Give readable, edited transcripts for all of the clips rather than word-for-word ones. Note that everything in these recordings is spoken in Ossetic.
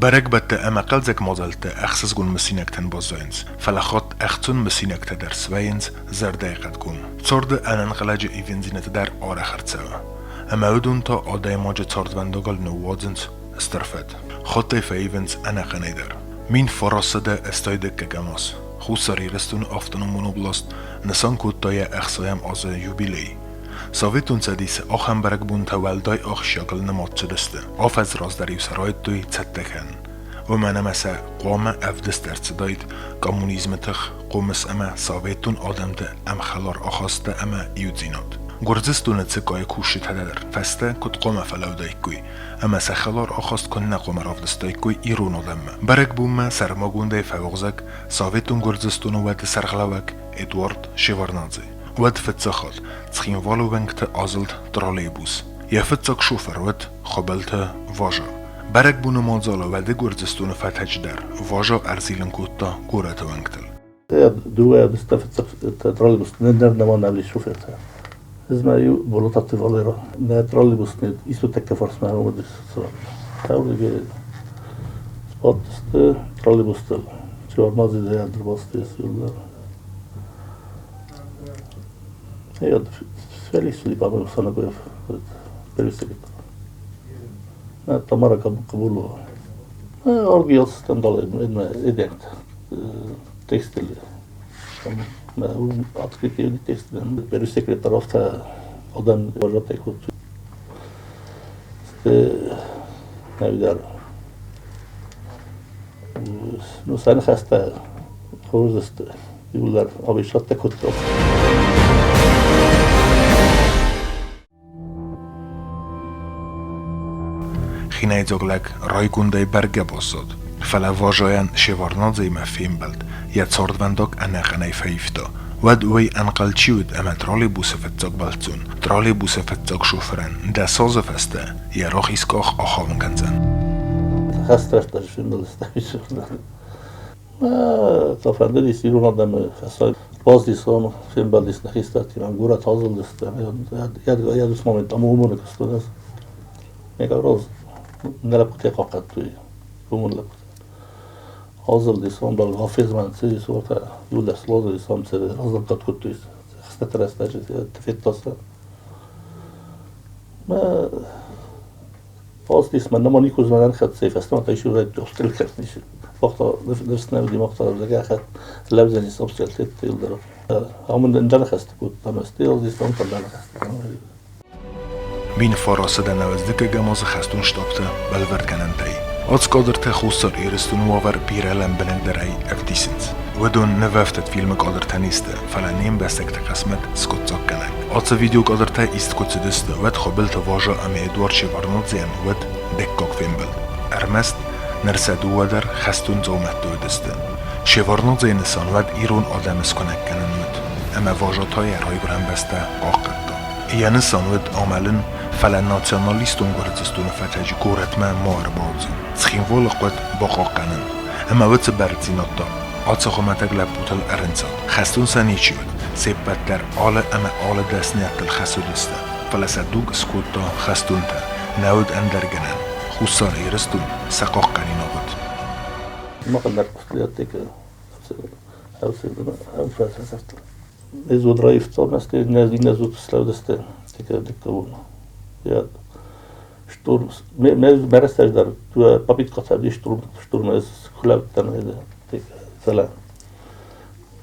Бӕрӕгбӕттӕ ӕмӕ хъӕлдзӕг мадзӕлттӕ ӕхсызгон мысинӕгтӕн баззайынц, фӕлӕ хатт ӕхцон мысинӕгтӕ дӕр свӕййынц зӕрдӕйы хъӕдгом. Царды ӕнӕнхъӕлӕджы ивындзинӕдтӕ дӕр арӕх ӕрцӕуы, ӕмӕ уыдон та адӕймаджы цардвӕндагыл ныууадзынц стыр фӕд. Хаттӕй фӕивынц ӕнӕхъӕнӕй дӕр. 1989 аз Хуссар Ирыстоны автономон област нысан кодта йӕ ӕхсайӕм азы юбилей. Советон Цӕдисы ахӕм бӕрӕгбонтӕ уӕлдай ахсджиагыл нымад цыдысты. Афӕдз раздӕр-иу сӕ райдыдтой цӕттӕ кӕнын, уымӕн ӕмӕ сӕ хъуамӕ ӕвдыст ӕрцыдаид коммунизмы тых, хъомыс ӕмӕ советон адӕмты ӕмхӕлар ахасттӕ ӕмӕ иудзинад. Гуырдзыстоны ЦК-йы кусджытӕ дӕр фӕстӕ куыд хъуамӕ фӕлӕуыдаиккой ӕмӕ сӕ хӕлар ахаст куыннӕ хъуамӕ равдыстаиккой ирон адӕммӕ. Бӕрӕгбонмӕ сӕрмагондӕй фӕуыгъзӕг Советон Гуырдзыстоны уӕды сӕргълӕууӕг Эдуард Шеварднадзе. Уӕд фыццаг хатт Цхинвалы уӕнгты азылд троллейбус. Йӕ фыццаг шофыр уыд Хуыбылты Важа. Бӕрӕгбоны мадзалы уӕды Гуырдзыстоны фӕтӕджы дӕр Важа ӕрзилын кодта горӕты уӕнгтыл. Дыууӕ дыста фыццаг троллейбус нӕ нӕма нал ис шофертӕ. Ez már jó Bolotatti Valera, ne trolleybusnél iszottekke farszmára odissza. Tavlige spatstı trolleybustel. Çormaz idealdir bastı yıllar. Ja, Felix Libanon sana koyup пересекет. Тамара Кабулова. Оргиялстан дал едент текстиль. Открытие текстиль. Первый секретарь одам вожатый кут. Навидар. Ну, sen хәстә хорзысты. Юллар абышлатта кутты. Хинӕйдзаг лӕг райгондӕй бӕргӕ баззад, фӕлӕ Важайӕн Шеварднадзеимӕ фембӕлд, йӕ цардвӕндаг ӕнӕхъӕнӕй фӕивта. Уӕд уый ӕнхъӕл чи уыд ӕмӕ троллейбусы фыццаг бӕлццон, троллейбусы фыццаг шофырӕн дӕс азы фӕстӕ йӕ рахиз къах ахауын кӕндзӕн. Хӕстрӕстӕджы фембӕлдысты. Фӕндыдис ирон адӕмы баздисон, фембӕлдис нӕ хистӕртимӕ, горӕт азылдысты. Ядус момент ам уымоны куыстон ӕз. Még arról ne лӕппутӕ хъахъхъӕдтой, уымон лӕппутӕ. Азылдис, омбал Гафезман цыдис, уӕртӕ иуылдӕр слозыдис, ам цы разлӕггад кодтой хистӕрты рӕстӕджы федта сӕ. Мӕ Azt mert nem a Nikozban elhetsz fesztivál, és ő egy obstelket is. Fakta nefs dimokta lebzeni obstelket yıldır. Ama ndanaxast kut tamasti, az is tam ndanaxast. 1999 азы хӕстон штабты бӕлвырдгӕнӕнтӕй. Ацы кадртӕ Хуссар Ирыстоны уавӕр бирӕ лӕмбынӕгдӕрӕй ӕвдисынц. Уыдон нывӕфтыд фильмы кадртӕ не сты, фӕлӕ не мбӕстӕгты хъысмӕт скъуыддзаггӕнӕг. Ацы видеокадртӕ ист куы цыдысты, уӕд Хуыбылты Важа ӕмӕ Эдуард Шеварднадзейӕн уыд дыккаг фембӕлд. Ӕрмӕст ныр сӕ дыууӕ дӕр хӕстон дзаумӕтты уыдысты. Шеварднадзейы нысан уӕд ирон адӕмы скуынӕг кӕнын уыд, ӕмӕ Важа та йӕ райгуырӕн бӕстӕ хъахъхъӕдта. Йӕ нысан уыд амӕлын, фӕлӕ националистон Гуырдзыстоны фӕтӕджы горӕтмӕ ма ӕрбаудзын. Цхинвалы хъуыд бахъахъхъӕнын. Ӕмӕ уыцы бӕрндзинад та ацы хуымӕтӕг лӕппутыл ӕрынцад. Хӕстон сӕ ничи уыд, се ппӕт дӕр алы ӕмӕ алы дӕсныйӕдтыл хӕс уыдысты, фӕлӕ сӕ дуг скодта хӕстонтӕ, нӕ уыд ӕндӕр гӕнӕн. Хуссар Ирыстон сӕ хъахъхъӕнинаг уыд. Шturm, мерестеждар попытка штурм штурм хлебтан села.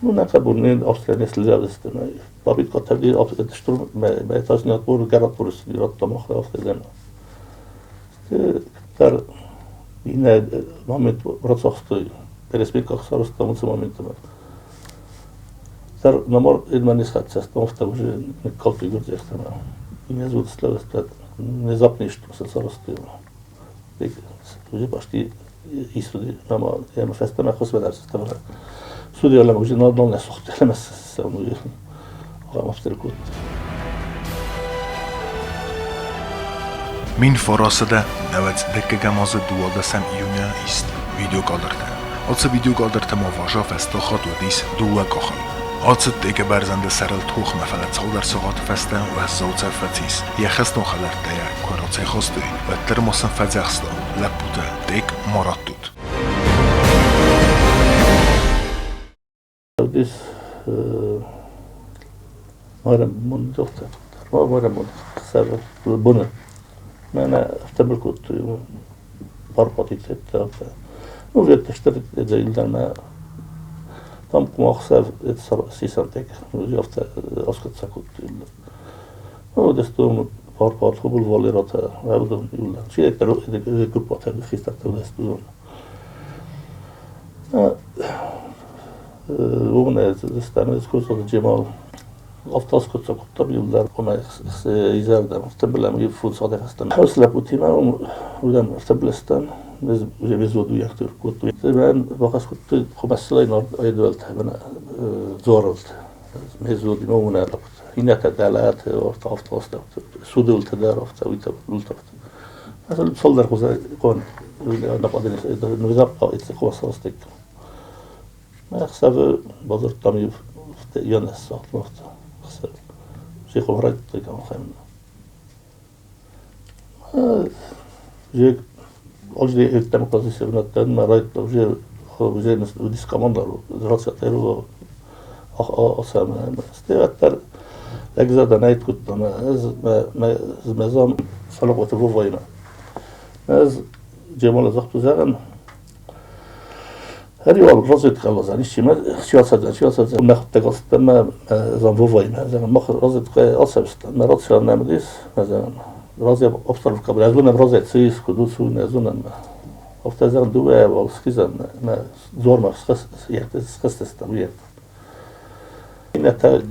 Ну, на кабун Австрия не следовало. Попытка штурм метаснят пур гарат пур раттамах Австрия. Тар ине момент процесс переспика сарустам момент. Тар намор идманис хатсастом уже калты гурзехтама. Ине зут следовало внезапно что сарусты. Уже почти истуди nama jääme festame kosvedar Sudi oleme уже на suhteleme see on aga 1999 азы 12 июня ист видеокадртӕ. Ацы видеокадртӕ ма Важа фӕстаг хатт уыдис дыууӕ къахыл. Ацыд Тъекы бӕрзӕнды сӕрыл тохмӕ, фӕлӕ цалдӕр сахаты фӕстӕ уӕззау цӕф фӕцис. Йӕ хӕстон хӕлӕрттӕ йӕ куы рацӕйхастой, уӕддӕр ма сын фӕдзӕхста. Лӕппутӕ тек мораттут. Здесь Боны. Мӕнӕ афтӕ кодтой, парпатицетtä. Ну, веттэштер эдзэлдэрмэ там кумахсав сисантек явта аскатсакут. Ну, дестум парпат хубул валерата авдон юлла. Шиектер группа хистаттер дестум. Угне стане скусал джемал автоскутса куттар юлдар она изарда автоблам يفوت صادق استن حوصلة بوتيما ودم автобластан без безводу яктыр кутту мен бақас кутты хумаслай нор айдвалт мен зорлт мезуд муна лапт ината далат орта автоста судул тадар авто ويتا لولترت مثلا صلدر قوزا قون نقعد نزق قوصاستك ما خسر بازر طمي يونس وقت خسر شي خبرات كان خيمنا جي أجري تم قصدي سبنا ما رايت جي جي وديس كماندر راسي تيرو أسامة استيغتر لكزادا نايت كنت ما ما ما زام صلق وتفوفاينا از جمال زخت زغن هذه رزت خلاص يعني شي ما سياسة سياسة ناخذ تقص ما زام فوفاينا زغن مخ رزت أصبست ما رزت نعمل مثلا رازي أبصر في قبل أزونا رازي تسيس كدوس أزونا أفتزان دوا والسكيزا ما زور ما سخس يعني سخس تستويت إن تا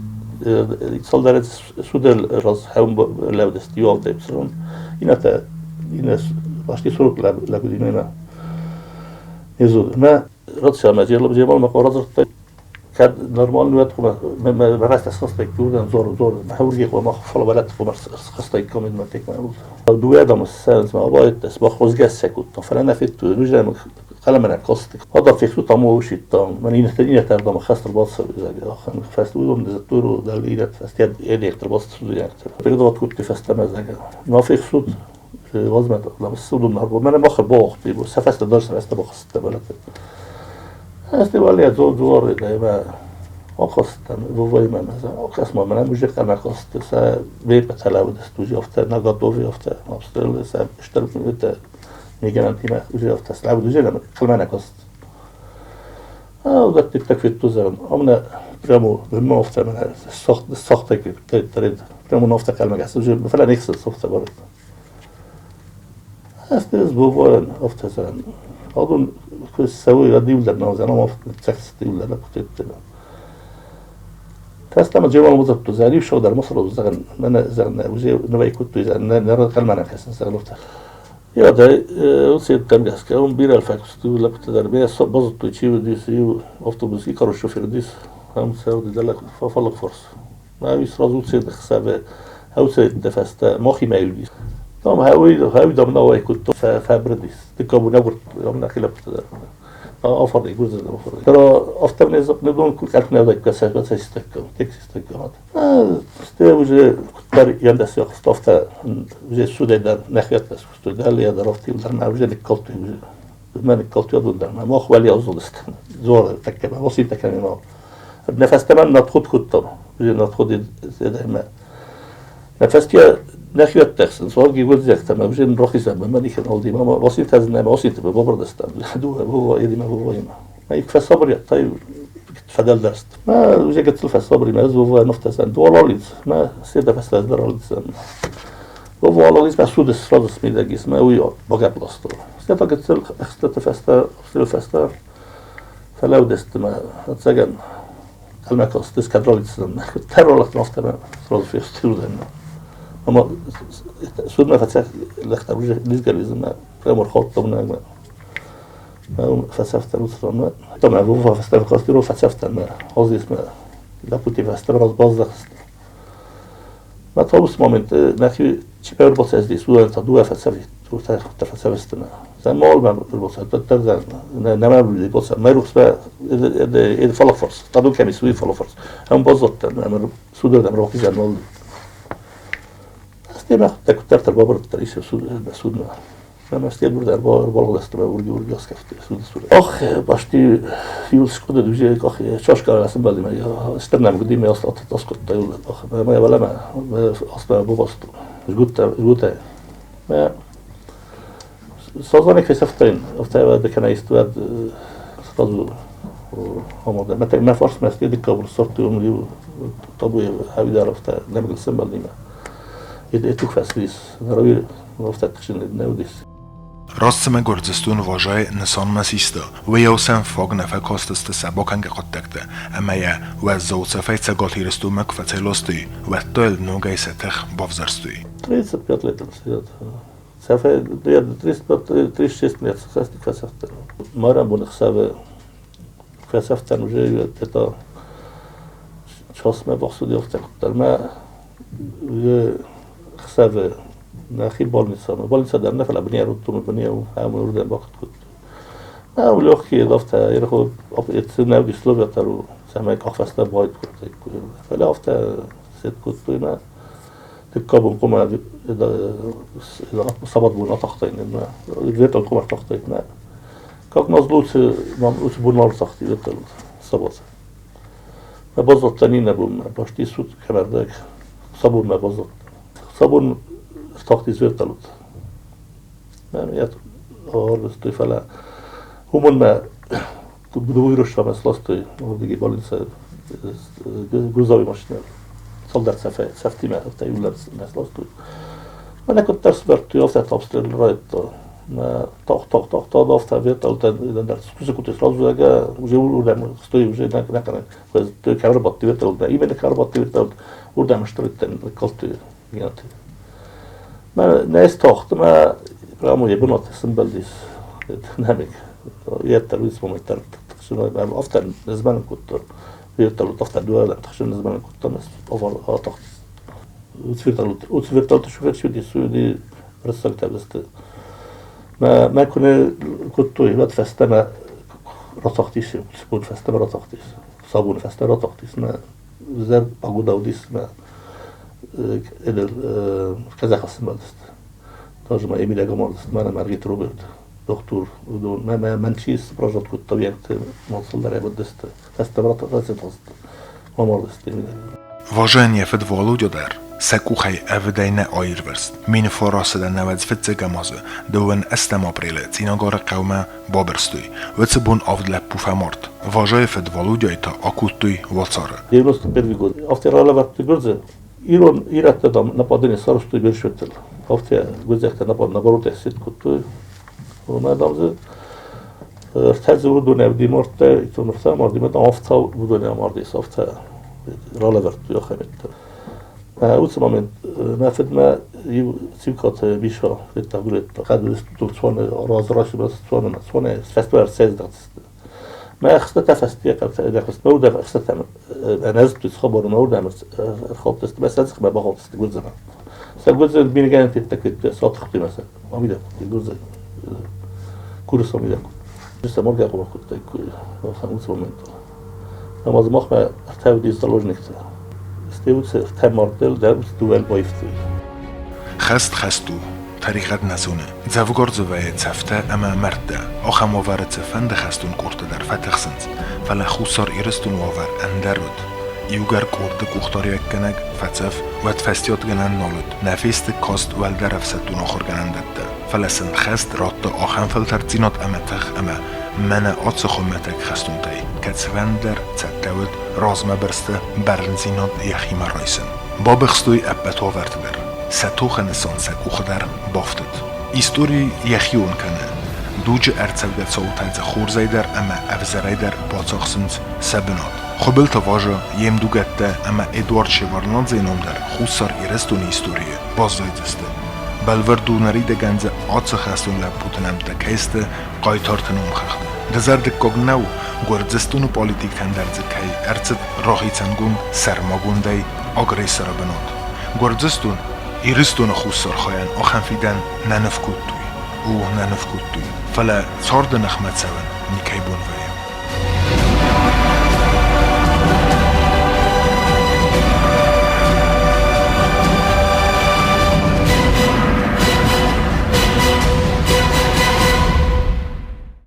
صدرت سودل راز هم لابدست يوال تبصرون إن تا إن باشتي سرق لابدين يزود ما رد ما جيل جيل ما قرر كاد نورمال نوات ما ما ما راس تسخص كورن زور زور ما حورجي ما خفل ولا تقوم سخص كومين ما تيك ما دو ادم السانس ما بايت تسبخ خذ جاسك فانا في نجم قلم انا قصت هذا في خطوط مو شي طام من ينتني تردم خاص البصر اذا خان فاست ودم دزتورو داليلة فاست يد يد البصر يعني بيقدر كنت فاست ما ما في خطوط وزمت لا بس النهار ما انا مخ بوخ سفست درس سفست بوخ ست استوالي زور زور دائما وقصت بوفاي ما مثلا وقص ما من مش انا قصت سا بيبقى تلاود استوجي افتا نغاتوفي افتا مبستل سا اشترك انت نيجان انتي ما وجي افتا سلعب دوجي لما كلمة قصت اه تك في التوزن امنا برامو بما افتا من السخط السخط تريد برامو نافتا كلمة قصت فلا نكسر صفتا برد استاذ بوفاي افتا زن أظن سوي غادي ولا نوز أنا ما تكست ولا لا كنت تستمع جوال مزبط زاني وشو در مصر زغن أنا زغن وزي نبي كنت زغن نرى كلمة أنا كاسن زغن لفت يا ده وسيد تم جاس كون بير الفاكس ولا كنت در بيا بزط تشي وديس أوتوبوس يكرر الشوفير ديس هم ساود دلك ففلق فرصة ما يسرزو سيد خسابة هاو سيد دفست مخي ما يلبس طبعا هاوي هاوي ضمن هو كنت فابرديس تكابو نبر ضمن خلاف أفر يجوز أفر ترى أفتر نزق ندون كل كلنا ذاك كسر بس يستكم تكس يستكم استوى كنت يندس يخطفت وجه السوداء در نخيط بس كنت ده اللي ضربتي ودر ما وجه الكلت ما الكلت يضل در ما مخ ولي أزول زور تكلم وصيت تكلم نفس تمام ندخل كنت وجه ندخل ما نفس نخيط تخسن صار يقول زيك تمام وجه نروح يسمى ما ديك الأولدي ما وصيت هذا ما وصيت ببردست هو يدي ما هو ما يكفى صبري طيب فدل درست ما وجه قلت له صبري ما زو نفت دولاريز ما سيدا فسلا دولاريز وفو ما سودس فرادس ميداجيس ما ويا بقى بلاستو سيدا قلت له اختلت فستا فستا فلو دست ما تسجن كلمة كاستس كدروليز ترولت نفت ما فراد في استودن أما سودنا فتح الاختار وجه نزقل ما بريمور خط طبنا فسفت الوصل طبعا بوفا فستر قصدي فسفت ما قصدي اسمه لا بوتي فستر راس بازخ ما توص مومنت ناخي تشبر بوسس دي سودان تدوا فسفت تفسفت ما زين مول ما البوس تتزن نما بوس ما يروح بقى إيه فلا فرص تدو كم يسوي فلا فرص هم بزت أنا سودان أنا روح زين مول استيما تكترت البابر التريس سود سود Ах, почти юлскуда уже ах, чашка расымбали, стернам гдиме аскотта юл. Ах, моя валама, аста бубасту. Жгутта, жгутта. Созвоник фесафтайн, офтайва деканаист вад сразу хамада. ما فرص ما استيدك قبل صرت يوم لي طبي حبيدار افتا نمجل سمبل ديما. يتوك فاسليس، نراوي افتا تخشن نوديس. Расцеме Гуырдзыстон важайы нысанмӕ систа, уыйау сӕм фаг нӕ фӕкастысты сӕ бакӕнгӕ хъуыддӕгтӕ ӕмӕ йӕ уӕззау цӕфӕй Цӕгат Ирыстонмӕ куы фӕцӕйластой, уӕд та йыл ногӕй сӕ тых бавзӕрстой. 35 лет сидят. Цӕфӕй 35, 36 лет фӕцӕфтӕн. Марӕн боны ӕхсӕвы фӕцӕфтӕн уже это часмӕ бахсуди афтӕ мӕ ӕхсӕвы нӕхи больницамӕ. Больница дӕр нӕ, фӕлӕ бынӕй ӕруыдтон, бынӕй ӕмӕ уырдӕм бахъуыд кодтой. Нӕ, легкие афтӕ ирхо нӕуди словятару, цӕмӕй къахфӕстӕ байд кодтаиккой. Фӕлӕ афтӕ сет кодтой мӕ. Дыккаг хъуамӕ сабатбон атахтаин, вертолет хъуамӕ атахтаид мӕ. Как нас лучше, нам лучше бон тахти вертолет сабат. Мӕ баззадтӕн иннӕ бонмӕ, почти сутки ӕрдӕг сабонмӕ баззадтӕн. Сабон стахтис вертолет. Мӕ арвыстой, фӕлӕ уымӕн мӕ двуйросамӕ сластой ордиги больница грузовой машина. Цалдӕр цӕфтимӕ афтӕ иу сластой. Мӕ некоддӕр сверттой, афтӕ обстрел райдыдта. Мӕ тах тах тах тах афтӕ вертолет скусыкути сразу уже урдӕм стой уже нӕ кӕрбатты вертолет, именно кӕрбатты вертолет урдӕм строиттен калты генаты. Мӕ нӕ стахт, мӕ прямо бынаты сымбӕлдис нӕмыг. Иеттер уыцы момент афтӕ нызмӕнын кодта. Вертолет афтӕ дуӕлӕм тахсын нызмӕнын кодта, атахтис. Уыцы вертолеты шофер сюди суди рыссаг табысты. Мӕ мӕ куы кодтой, уӕд фӕстӕмӕ ратахтис, бон фӕстӕмӕ ратахтис. Сабон фӕстӕ ратахтис. Мӕ зӕр погода уыдис мӕ казахы сымбӕлдысты. Тоже ма Эмиля гамардысты, мӕнӕ Маргит Роберт, доктор, уыдон мӕ мӕнчис прожат кодта объекты монцылдӕр ӕвӕдысты. Фӕстӕмӕ ратахтысты. Амардысты Эмиля. Важайӕн йӕ фыд Валодя дӕр сӕ къухӕй ӕвыдӕй нӕ аирвӕзт. 1995 азы 28 апрелы Цъинагары хъӕумӕ бабырстой. Уыцы бон авд лӕппу фӕмард. Важайы фыд Валодяйы та акодтой уацары. 91 год. Афтӕ ралӕвӕрдтой гуырдзы. Ирон ирӕттӕ, дам, нападение сарӕзтой большевиктыл. Афтӕ гуырдзиӕгтӕ напад наоборот сет кодтой. Омӕ, дам, дзы ӕртӕ дзы уыдон ӕвди мардтӕ, итон ӕртӕ марди, мӕ, дам, афтӕ уыдон амардис, афтӕ ралӕвӕрдтой ахӕмӕттӕ. Уыцы момент мӕ фыдмӕ иу Цивкаты Миша федта гуырӕттӕ. Хӕдвӕдыстутыл цуаны разрасимӕ цуаны цуаны фӕстӕ ӕрцӕйздӕхтысты. Мӕ ӕхстытӕ фӕстийӕ ӕхст мӕ уырдӕм ӕхстытӕ ӕнӕзыдтой хабар мӕ уырдӕм ӕрхаудтысты, мӕ сӕ дзыхмӕ бахаудысты гуырдзымӕ. Сӕ гуырдзы мингӕнӕн федта кодтой, сатыхтой мӕ сӕ амидӕг кодтой гуырдзы. Курс амидӕг кодтой. Сӕ моргӕ хъуамӕ кодтаиккой уыцы моментыл. Ӕмӕ дзы махмӕ ӕртӕ уыди заложниктӕ. Стӕй уыцы ӕртӕ мардыл дӕр уыцы дыууӕ баивтой. Хӕст хӕст у, тӕригъӕд нӕ зоны. Дзӕвгар дзы вӕййы цӕфтӕ ӕмӕ мӕрдтӕ. Ахӕм уавӕры цыфӕнды хӕстон къордтӕ дӕр фӕтыхсынц. Фӕлӕ Хуссар Ирыстоны уавӕр ӕндӕр уыд. Иугӕр къорды къухдариуӕггӕнӕг фӕцӕф, уӕд фӕстиатгӕнӕн нал уыд. Нӕ фесты каст уӕлдӕр ӕфсӕддон ахуыргӕнӕндӕттӕ. Фӕлӕ сын хӕст радта ахӕм фӕлтӕрддзинад ӕмӕ тых ӕмӕ мӕнӕ ацы хуымӕтӕг хӕстонтӕй кӕцыфӕндӕр цӕттӕ уыд размӕбырсты бӕрндзинад йӕхимӕ райсын. Бабыхстой ӕппӕт уавӕрты дӕр. Сӕ тохы нысан сӕ къухы дӕр бафтыд. Истори йӕхион кӕны. Дуджы ӕрцӕугӕ цаутӕ дзы хорзӕй дӕр ӕмӕ ӕвзӕрӕй дӕр бацахсынц сӕ бынат. Хуыбылты Важа, йе мдугӕттӕ ӕмӕ Эдуард Шеварднадзейы ном дӕр Хуссар Ирыстоны историйы баззайдзысты. Бӕлвырд у, ныридӕгӕн дзы ацы хӕстон лӕппуты нӕмттӕ кӕй сты хъайтарты номхыгъды. Дызӕрдыггаг нӕу, Гуырдзыстоны политиктӕн дӕр дзы кӕй ӕрцыд рахицӕнгонд сӕрмагондӕй агрессоры бынат. Гуырдзыстон Ирыстоны хуссар хайӕн ахӕм фидӕн нӕ ныв кодтой. О, нӕ ныв кодтой. Фӕлӕ царды ныхмӕ цӕуын никӕй бон вӕййы.